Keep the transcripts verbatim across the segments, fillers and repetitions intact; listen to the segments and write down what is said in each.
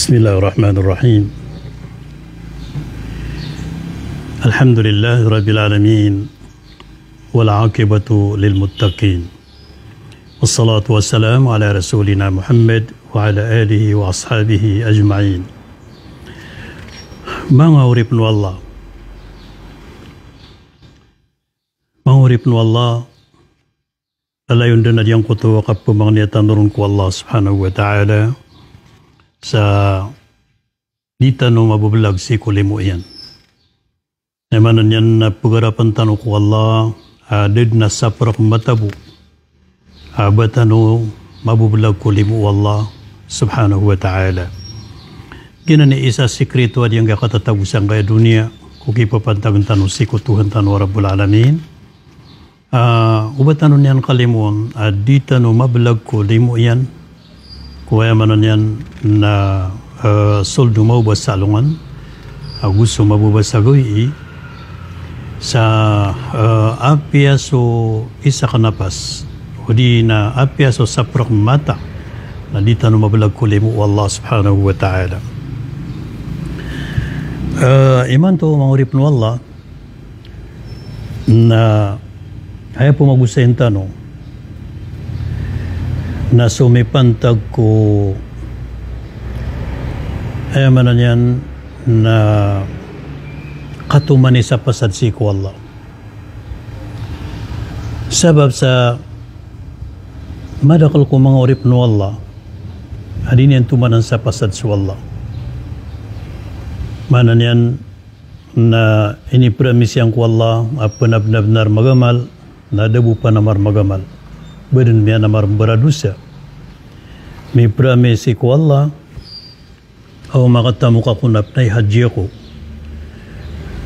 بسم الله الرحمن الرحيم. الحمد لله رب العالمين. والعاقبة للمتقين. والصلاة والسلام على رسولنا محمد وعلى آله وأصحابه أجمعين. Manga oripn o Allah. Manga oripn o Allah. Alayon dn a giyangkoto a kapmangnia tano ron ko Allah subhanahu wa ta'ala sa di tano mabablag sii ko limo iyan. Aya maana niyan na pgarapn tano ko Allah a da dn a saprk mata bo a ba tano mabablag ko limo o Allah subhanahu wa ta'ala. Giyanan i isa a sikreto a giyangkai a katatago sangkai a doniya ko kipapantagn tano sii ko Tohan tano a Rabbul Alamin. Ah, o ba tano niyan kalimoon a di tano mablag ko limo iyan, ko aya maana niyan na, eh, sold o mababa sa alongan ago so mababa sa gawii, sa, eh, apiya so isa ka napas odi na apiya so saprk mata, na di tano mablag ko limo o Allah subhanahu wa ta'ala. Eh, imanto, manga oripn o Allah, na aya pmagosayn tano na so mipantag ko, aya maana niyan na katomani sa pasad sii ko Allah. Sabap sa madakl ko manga oripn o Allah a di niyan tomanan sa pasad so Allah. Maana niyan na inipromise iyan ko Allah a pn a bnar-bnar magamal, na da bo pn a marmagamal. Ba dn miyanamar mbaradosa. Mipromise ko Allah a o makatamok ako na pnay haji ako.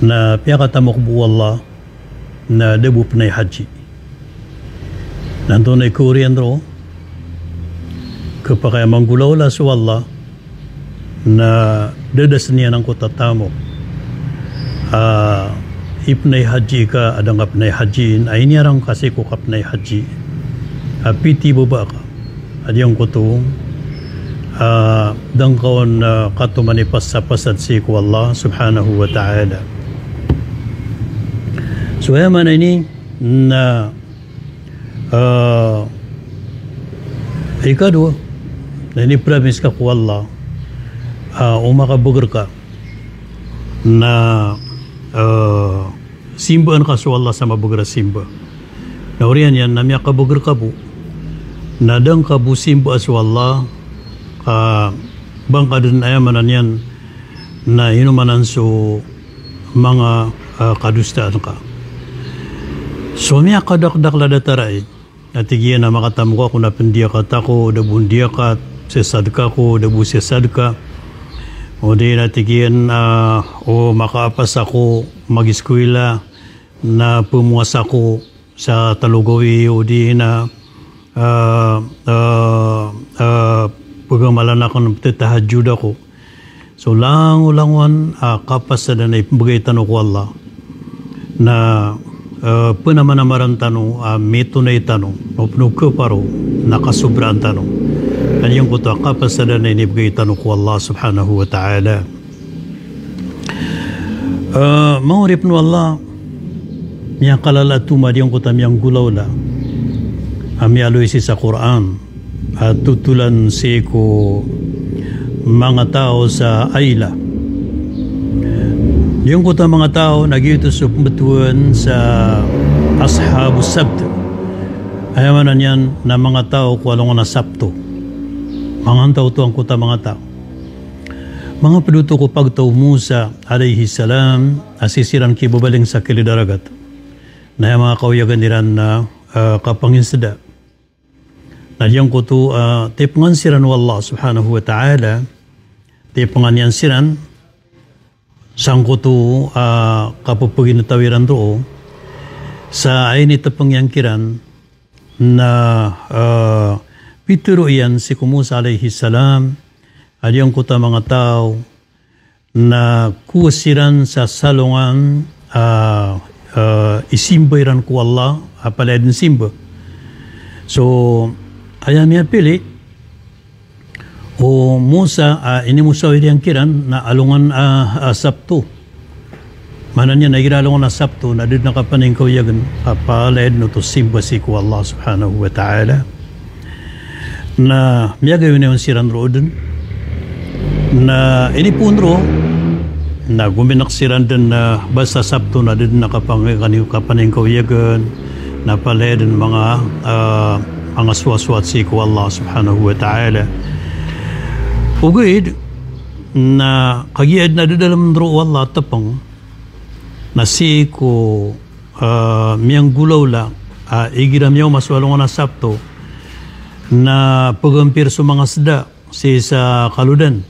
Na piyakatamok bo o Allah na da bo pnay haji. Na antonaa i kaoriyan roo? Khapakay a manggolawla so Allah na da da sn iyan angkoto a tamok a ipnay haji ka a da ngka pnay hajiin, a iniyarang ka sii ko kapnay haji a pithibaba ka a giyangkoto a da ngka on, ah, katomani sa pasad sii ko Allah subhanahu wa ta'ala. So aya maana ini na, ah, ikadowa, na inipromise ka ko Allah a o makabagr ka na, ah, simbaan ka so Allah sa mabagr a simba. Na oriyan iyan na miyakabagr ka bo na da ngka bo simbaa so Allah, ka ba ngka dn, aya maana niyan na inomanan so manga, ah, kadosaan ka. So miyakadakdakl a datar ai, na tig iyan a makatamok ako na pndiyakat ako, da bo ndiyakat, sisadka ako, da bo sisadka. Odi na tig iyan a o makaapas ako, mag-iskwila, na pmowasa ako sa talo gawii, odi na, ah, ah, ah, pgamalan akn, pthatahajjud ako. So langolangon a kapasadan a ipmbgay tano ko Allah na, eh, pnamanamaran tano a mitonay tano, na o pn o khaparo na kasobraan tano a giyangkoto a kapasadan a inibgay tano ko Allah subhanahu wa ta'ala. Eh, manga oripn o Allah, miyakalala a toma a giyangkoto a miyanggolawla a miyaaloy sii sa Qur'an a totolan sii ko manga taw sa aila. Giyangkoto a manga taw na giyoto so pmbtowan sa Ashabus Sabt. Aya maana niyan na manga taw ko alongan a Sabto. Manga antaw oto angkoto a manga taw? Manga pd oto ko pagtaw o Musa alayhis salam a sii siran kibabaling sa kilid a ragat. Na aya manga kaoyagan iran na, ah, kapanginsda. Na giyangkoto, ah, tipengan siran o Allah subhanahu wa ta'ala, tipengan iyan siran sangkoto, ah, kapepeginetaw iran roo, sa aya initepeng iyan kiran na, ah, pitero iyan sii ko Musa alayhis salam a giyangkoto a manga taw na kowa siran sa salongan, ah, ah, isimba iran ko Allah a palaya dn simba. So, aya miyapili O Musa, a, inimosawi iran kiran na alongan a, a Sabto. Maana niyan na igira alongan a Sabto na da dn a kapaningkaoyagen, a palaya dn oto simba sii ko Allah subhanahu wa ta'ala. Na miyagayonayon siran roo dn. Na inipoon roo, na gominek siran dn na basta Sabto na da dn a kapang-, kani-, kapaningkaoyagen, na palaya dn manga, a, manga sowasowat sii ko Allah subhanahu wa ta'ala. Ogaid na kagiya adn a dadalem roo o Allah a tepeng, na sii ko, a, miyanggolawla, a, igira miyaoma so alongan a Sabto, na pegampir so manga seda sii sa kalodan.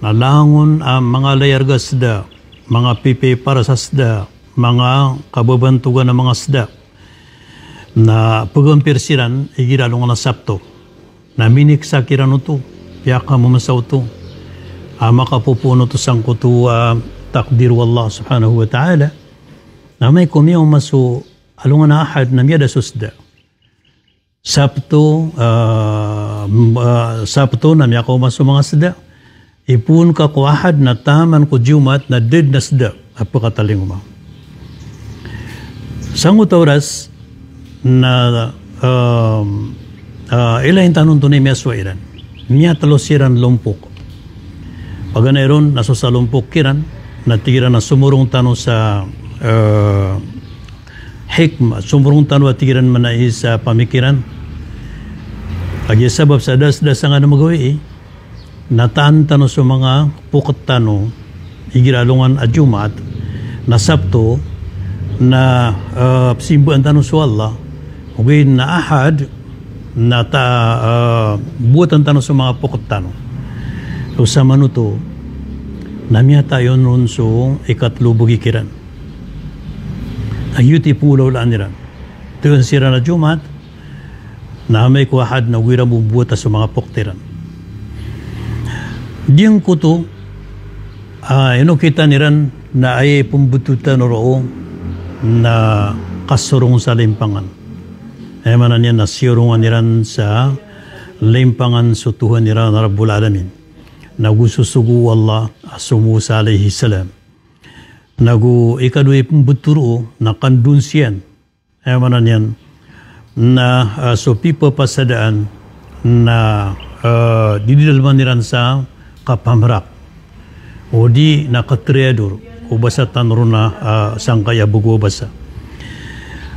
Na langon a manga layarga a seda, manga pipiparas a seda, manga kababantogan a manga seda. Na pegampir siran igira alongan a Sabto. Na miniksa kiran oto, piyakamemesa oto a makapopoon oto sangkoto a takdir o Allah subhanahu wa ta'ala. Na amay ko miyaoma so alongan a Ahad na miyada so seda. Sabto, a, m-, a, Sabto na miyakaoma so manga seda. Ipoon ka ko Ahad na taman ko Jumaat na da dn a seda a pekatalingoma. Sangkoto a oras na, a, a, ilay tano oto na miyasowa iran. Miyatelo siran lompok. Paganay ron na so salompok kiran, na tig iran a somorong tano sa, a, hikmah, somorong tano a tig iran manay sa pamikiran. Kagiya sabap sa da, da sangkanan a magawii, na taan tano so manga poket tano, igira alongan a Jumaat, na Sabto, na, a, pesimbaan tano so Allah, ogaid na Ahad, na ta, a, bowatan tano so manga poket tano. So samanoto, na miyatayon ron so ikatelo bagi kiran. Na giyoto i penggolawlaan iran. Tayon siran a Jumaat, na amay ko Ahad na go iran bo mbowata so manga poket iran. Giyangkoto, a, inokitan iran na aya i pembetowan roo na kasorong sa limpangan. Aya maana niyan na siyorongan iran sa limpangan so Tuhan iran a Rabbul Alamin. Na go sosogo o Allah a so Musa alayhis salam. Na go ikadowa i pembeto roo na kandonsiyan. Aya maana niyan na, a, so pipepasadaan na, a, dididalman iran sa kapamerak. O di na katriyador, o basa tano ron na, a, sangkaya bego a basa.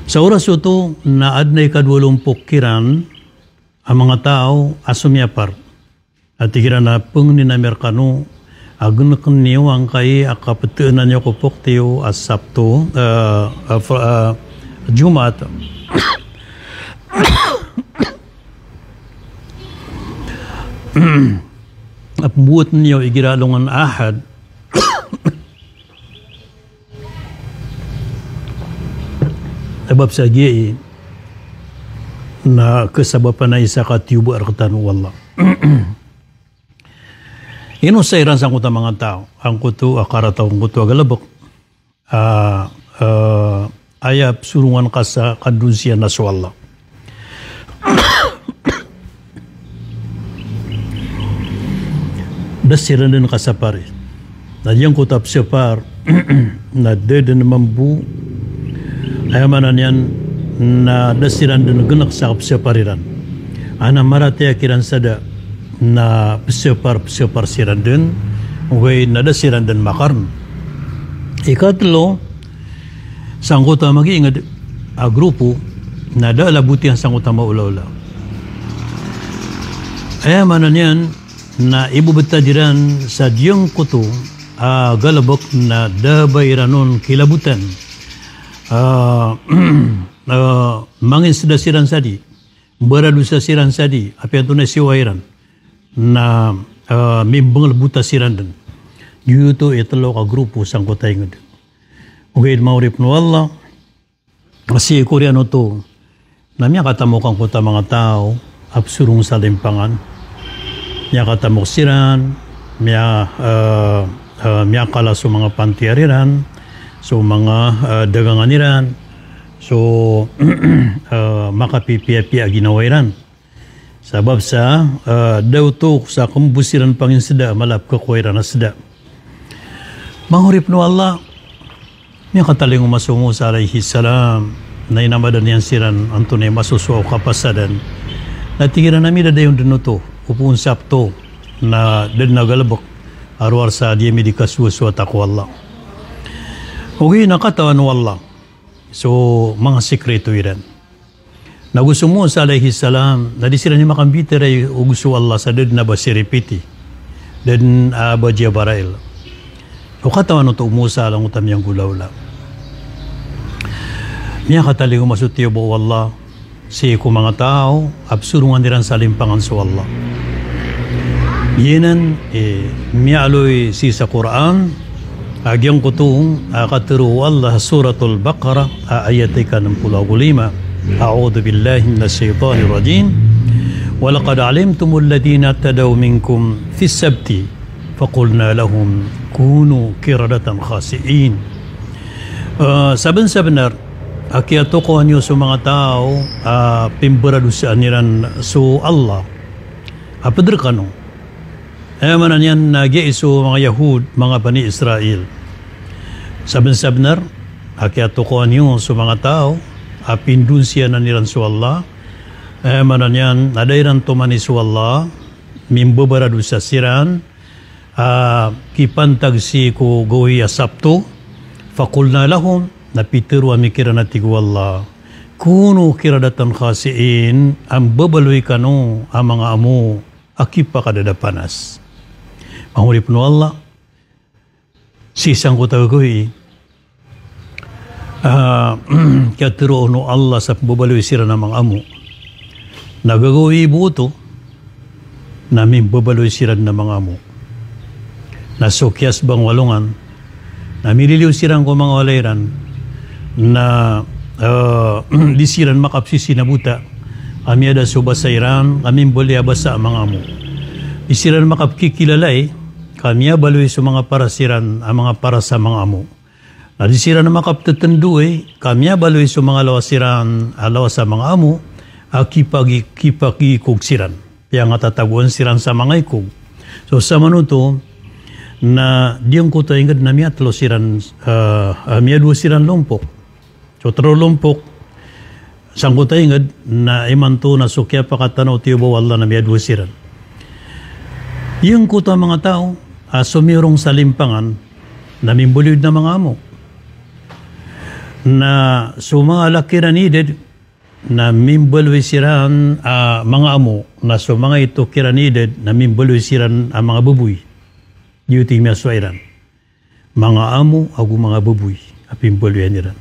Sa oras oto na aden a ikadowa lompok kiran a manga taw a somiyapar. A tig iran a pengnin ami rekano a geneken iyo angkai a kapeteenan iyo ko poket iyo a Sabto, a, a, a, Jumaat. A pembowaten iyo igira alongan a Ahad. Sabap sa giyai na kesabapan a isa katiyoba rektano o Allah. Ino sa iran sangkoto a manga taw, angkoto a karataw, angkoto a galebek. A, a, aya pesorongan ka sa kandonsiyan na so Allah. Da siran den kasapari. Na giyangkoto a pesapar na da den mambo. Aya maana niyan na da siran den genek sa pesapar iran. Ana maratiyaya kiran sa da na pesapar, pesapar siran den. Ogaid na da siran den makaren. Ikatelo, sangkoto a magiinged a grupo na da a labot iyan sangkoto a maolaola. Aya maana niyan na ibebetad iran sa giyangkoto a galebek na da ba iran on kilabotan. A, a, manginseda siran sa di, mbaradosa siran sa di, apiya antonaa i siyowa iran. Na, a, mimbengelebota siran den. Giyoto i telo ka grupo sangkoto a inged. Ogaid manga oripen o Allah, sii ko oriyan oto na miyakatamok angkoto a manga taw a pesorong sa limpangan. Miyakatamok siran, miya, a, a, miyakala so manga pantiyar iran, so manga, a, dagangan iran, so, a, makapipiyapiya a ginawa iran. Sabap sa, eh, da oto sa kembo siran panginseda, mala a pekhakowa iran a seda. Manga oripen o Allah, miyakatalingoma so Musa alayhis salam, na inamadan iyan siran antonaa i masosowa o kapasadan. Na tig iran a midadayon den oto, o poon Sabto, na da den a galebek a rowar sa di ami di kasowasowata ko Allah. Ogaid na katawan o Allah so manga sikreto iran. Na go so Musa alayhis salam, na di siran i makambitiyarai o go so Allah sa da den a ba siripiti, da den a ba jabarail. O katawan oto o Musa, langon oto a miyanggolawla. Miyakatalingoma so tiyoba o Allah sii ko manga taw a pesorongan iran sa limpangan so Allah. Giyanan i miyaaloy sii sa Qur'an, a giyangkoto a katero o Allah, Suratul Baqarah, a ayat ika nem polo ago lima. A'udhu billahi minash shaytanir rajim. Wa laqad alimtumul ladhina i'tadaw minkum fis sabti faqulna lahum kunu qiradatan khasi'in. Eh, sabensabenar a kiyatokawan iyo so manga taw a pimberadosaan iran so Allah a ped rekano. Aya maana niyan na giya i so manga Yahud, manga Bani Israil. Sabensabenar a kiyatokawan iyo so manga taw a pindonsiyanan iran so Allah. Aya maana niyan na da iran tomani so Allah, mimbebaradosa siran a kipantag sii ko gawii a Sabto. Faqulna lahum, na pitero ami kiran, a tig o Allah, kunu qiradatan khasi'in, a mbabaloy kano a manga amo a kipakadadapanas. Manga oripen o Allah, sii sangkoto a gawii a kiyatero o Allah sa pembabaloy siran a manga amo. Na gagawii bo oto na mimbabaloy siran a manga amo. Na so kiyasbang o alongan na mililiyo siran ko manga walay iran, na, eh, di siran makapsisinabota ka miyada so basa iran ka mimbaloy a basa a manga amo. Di siran makapkikilalai ka miyabaloy so manga paras iran a manga paras a manga amo. Na di siran makaptetendoy ka miyabaloy so manga lawas iran a lawas a manga amo a kipagi-, kipagikog siran. Piyangatagoan siran sa manga ikog. So samanoto na giyangkoto a inged na miyatelo siran, eh, eh, miyadowa siran lompok. So telo lompok sangkoto a inged na imanto na so kiyapakatana o tiyoba o Allah na miyadowa siran. Giyangkoto a manga taw a somiyorong sa limpangan na mimbaloy den a manga amo. Na so manga laki iran i ded na mimbaloy siran a manga amo, na so manga itok iran i ded na mimbaloy siran a manga baboy. Giyoto i miyasowa iran. Manga amo ago manga baboy a pimbaloyan iran.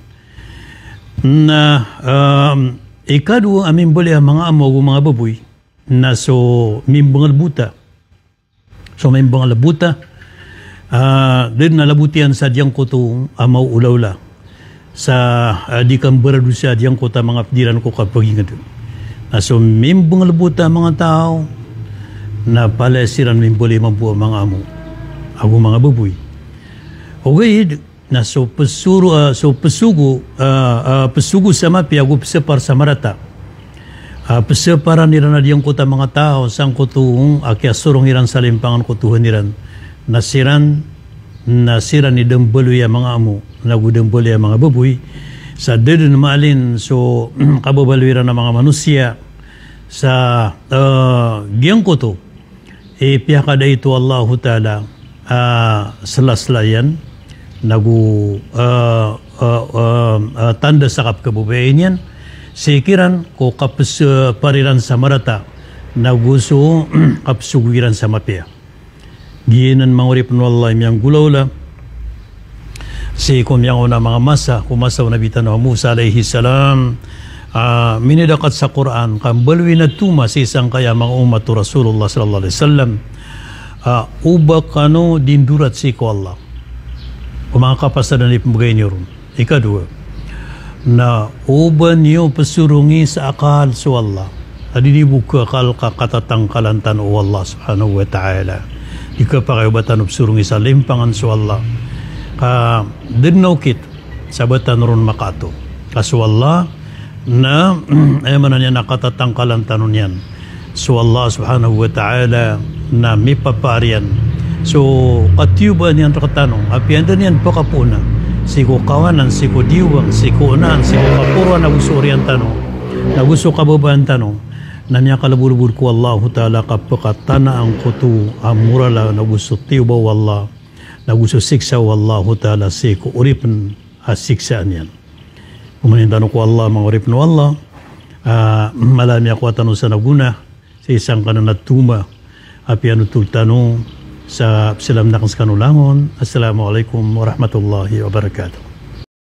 Na, um, ikadowa a mimbaloy a manga amo ago manga baboy na so mimbengelbota. So mimbengelbota, ah, da den a labot iyan sa giyangkoto a maolawla. Sa, ah, di kambaradosa giyangkoto a manga ped iran ko kapaginged. Na so mimbengelbota a manga taw na palaya siran mimbaloy mambo a manga amo ago manga baboy. Ogaid na so pesoro-, ah, so pesogo, ah, ah, pesogo sa mapiya ago pesepar sa marata. Ah, peseparan iran a giyangkoto a manga taw sangkoto a kiyasorong iran sa limpangan ko Tuhan iran. Na siran, na siran i da mbaloy a manga amo, na go da mbaloy a manga baboy. Sa da den maalin so kababaloy iran a manga manosiya. Sa, ah, giyangkoto i piyakadait o Allahu Ta'ala a sela-sela iyan, nago, ah, ah, ah, ah, tanda sa kapekhababayai niyan sii kiran ko kapesepar iran sa marata, nago so kapesogo iran sa mapiya. Giyanan manga oripen o Allah i miyanggolawla. Sii ko miyangaona a manga masa, ko masa o Nabi tano a Musa alayhis salam, ah, minidakat sa Qur'an, ka mbaloy na toma sii sangkaya a manga omat o Rasulullah sallallahu alayhi wasallam, ah, oba kano di ndorat sii ko Allah ko manga kapasadan i pembegay niyo ron. Ikadowa, na oba niyo pesorongi sa akal so Allah. Ka di niyo bo kakal ka katatangkalan tano o Allah subhanahu wa ta'ala. Di kapakay oba tano pesorongi sa limpangan so Allah. Ka da den a okit sa ba tano ron makaato. Ka so Allah na, aya maana niyan na katatangkalan tano niyan. So Allah subhanahu wa ta'ala na mipapaar iyan so katiyobaan iyan rktano, apiya anda niyan pkapona, sii ko kawanan, sii ko diwang, sii ko onaan, sii ko kaporoan, ago so oriyan tano, ago so kababaan tano, na miyakalabolbod ko Allahu ta'ala ka pkatana angkoto a morala, ago so tiyoba o Allah, ago so siksa o Allahu ta'ala sii ko oripn a siksaan iyan. Omanin tano ko Allah, manga oripn o Allah, a mala a miyakowa tano sa gona sii sangkanan a toma a piyanotol tano sa pzalam akn skano langon. Assalamu alaikum warahmatullahi wabarakatuh.